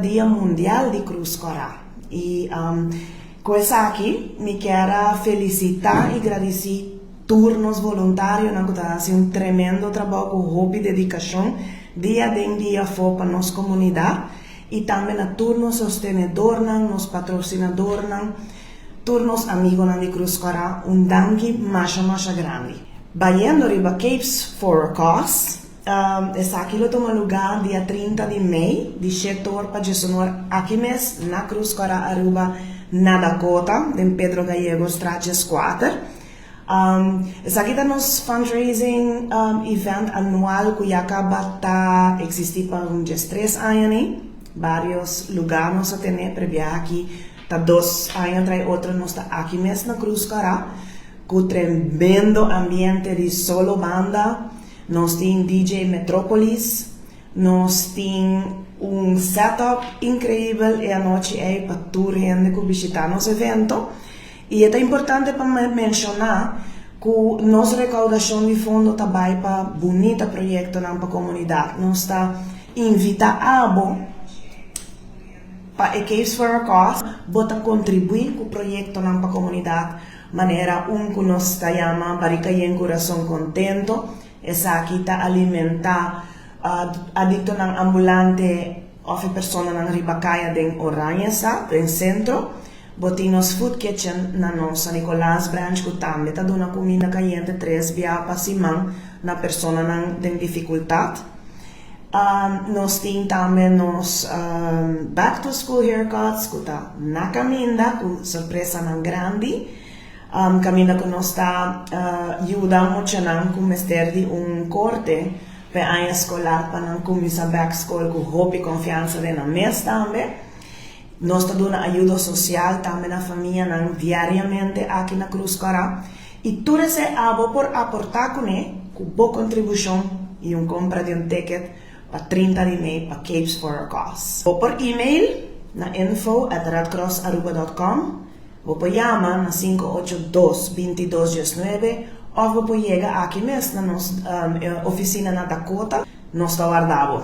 Dia Mundial di Cruz Cora. Y cu esaki, mi kier felicita y gradici tur nos voluntarionan cu ta haciendo un tremendo trabou cu hopi dedicacion dia aden dia afo pa nos comunidad y tambe na tur nos sostenedornan, nos patrocinadornan, tur nos amigonan di Cruz Cora, un danki masha masha grandi. Bayendo riba Capes for a Cause, esaki lo tuma luga dia 30 di mei, di 7 or pa 10 or aki mes, na Cruz Cora Aruba, na Dakota, den Pedro Gallego Straat 4. Esaki ta nos fundraising event anual cu ya caba ta existi pa un 3 aña, ne? Varios luga nos a tene, pero aki ta 2 aña tras otro nos ta aki mes na Cruz Cora, cu tremendo ambiente di solo banda. Nos tin DJ Metropolis, nos tin un setup increibel e anochi ey pa tur hende cu bishita nos evento. Y ta importante pa menciona cu nos recaudacion di fondo tambe pa bunita proyectonan pa comunidad. Nos ta invita abo pa e Capes for a Cause, bo ta contribui cu proyectonan pa comunidad, manera un cu nos ta yama Barica y Corazon Contento. Esaki ta alimenta adictonan ambulante of personanan riba caya den Oranjestad, den centro. Bo tin nos food kitchen na nos San Nicolas branch cu tambe ta duna cuminda cayente tres biaha pa siman na personanan den dificultad. Nos tin tambe nos back to school haircuts cu ta na caminda cu sorpresanan grandi. Caminda cu nos ta yuda muchanan cu mester di un corte pa aña escolar pa nan cuminsa back school cu hopi confiansa den nan mes tambe. Nos ta duna ayudo social tambe na famianan diariamente aki na Cruz Cora. Y tur esey abo por aporta cune, cu bo contribucion y un compra di un ticket pa 30 di mei pa Capes for a Cause. Bo por email na info@redcrossaruba.com, bo por yama na 582-2219 of bo por yega aki mes na nos oficina na Dakota, nos ta warda bo.